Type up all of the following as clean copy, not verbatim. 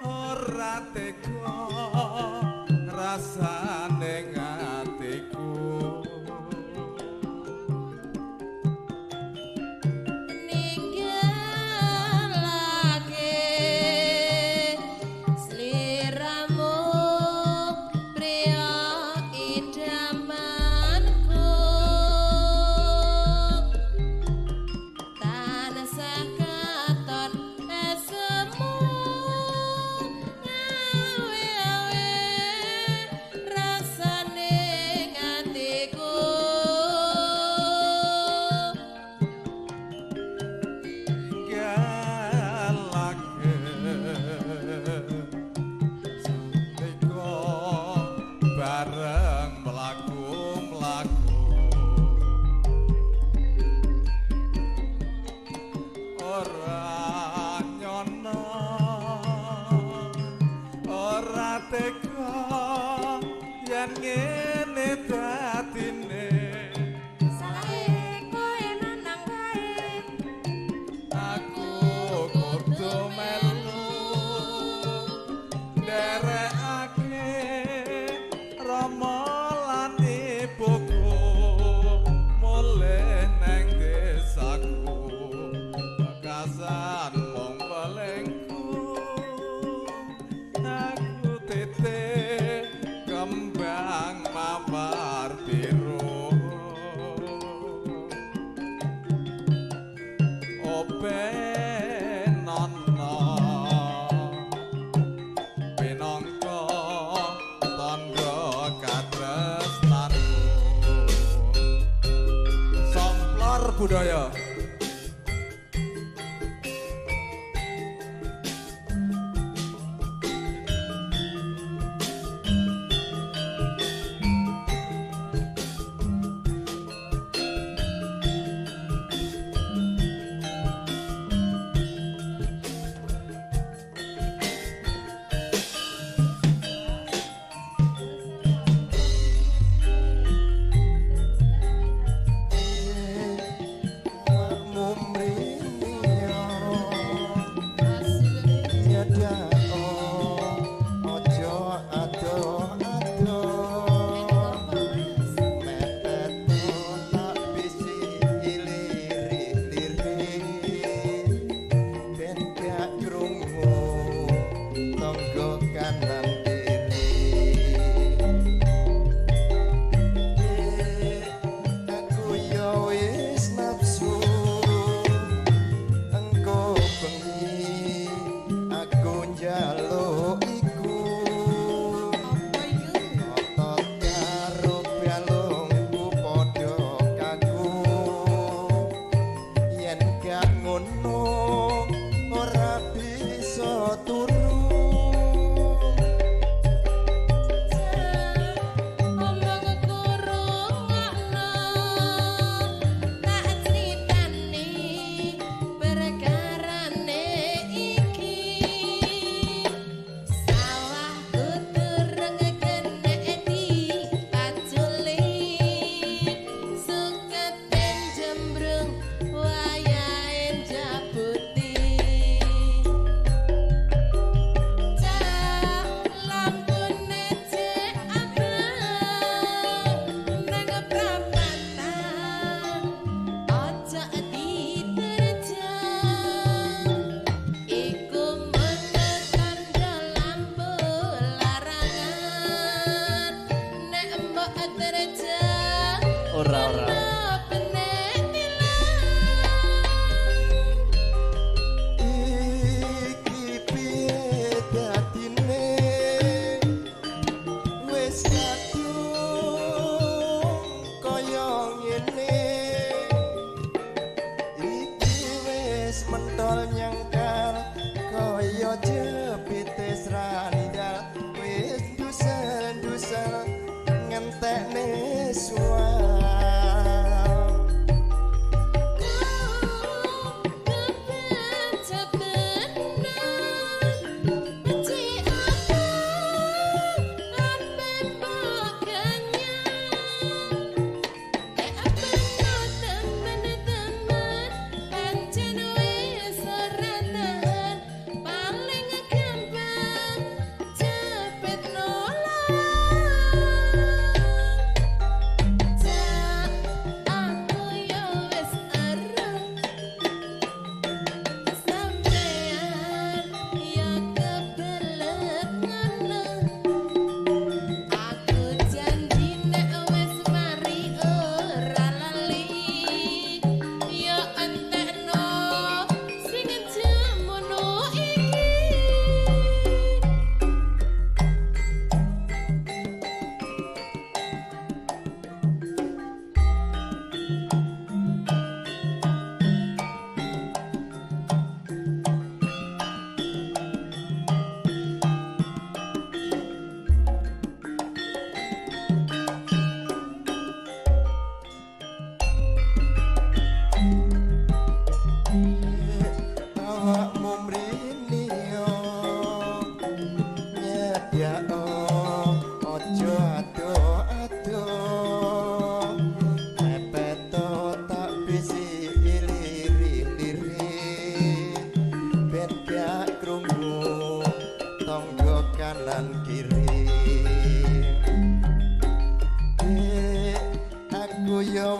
Ora tega rasane atiku ninggalake sliramu priya idamanku tansah katon esemu ngawe-awe rasane atiku ninggalake sandika bareng mlaku-mlaku ora nyono ora tega yen ngene dadine salahe kowe nanang wae aku kudu melu nderekake rama lan ibuku mulih neng desaku bekasan mung welingku aku titik kembang mawar biru openana pinangka tandha katresnanku. Somplor budaya.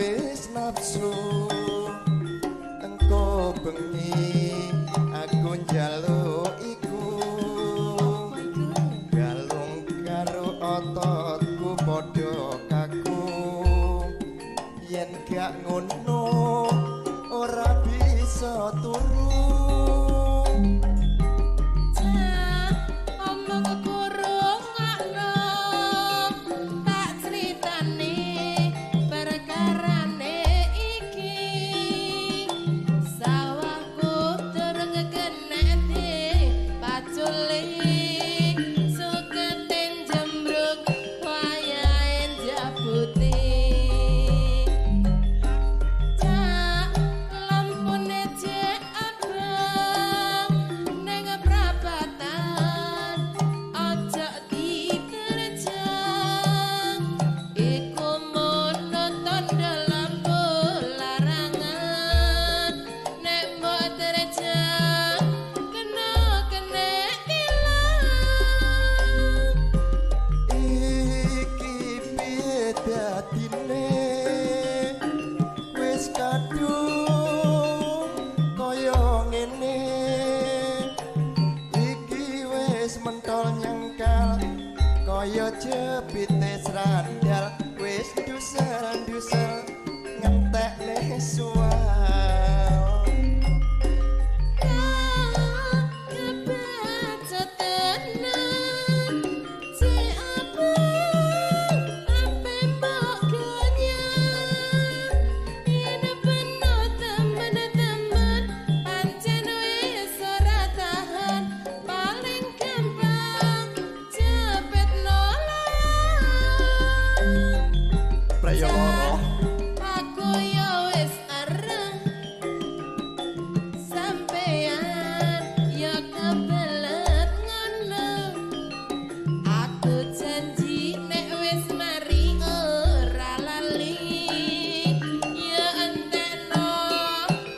wis nafsu. Engko bengi aku njaluk iku. Galung karo ototku padha kaku. Yen gak ngono ora bisa turu. Kaya jepite srandal wis dusel-dusel ngentekne suwal. Kebacut tenan si apa ape mbok ganyar yen peno temen-temen pancen wis ora tahan paling gampang jepit Preyo loro. Aku ya wis areng sampeyan ya kebelet ngono. Aku janji nek wis mari ora lali. Ya entekno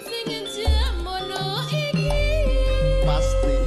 sing jamono iki. Pasti.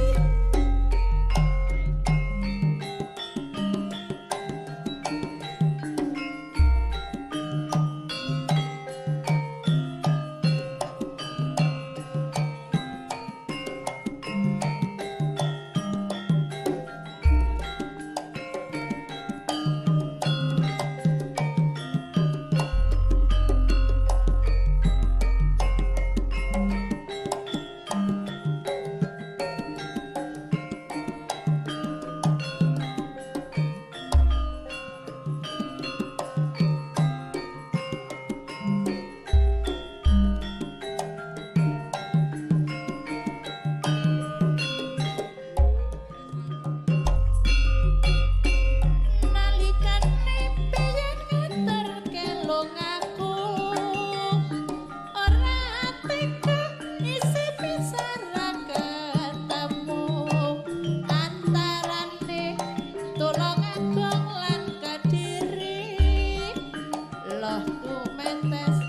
Nalikane pengen ngeterke lungaku ora teka isih bisa ra ketemu antarane Tulungagung lan Kediri loh tumetes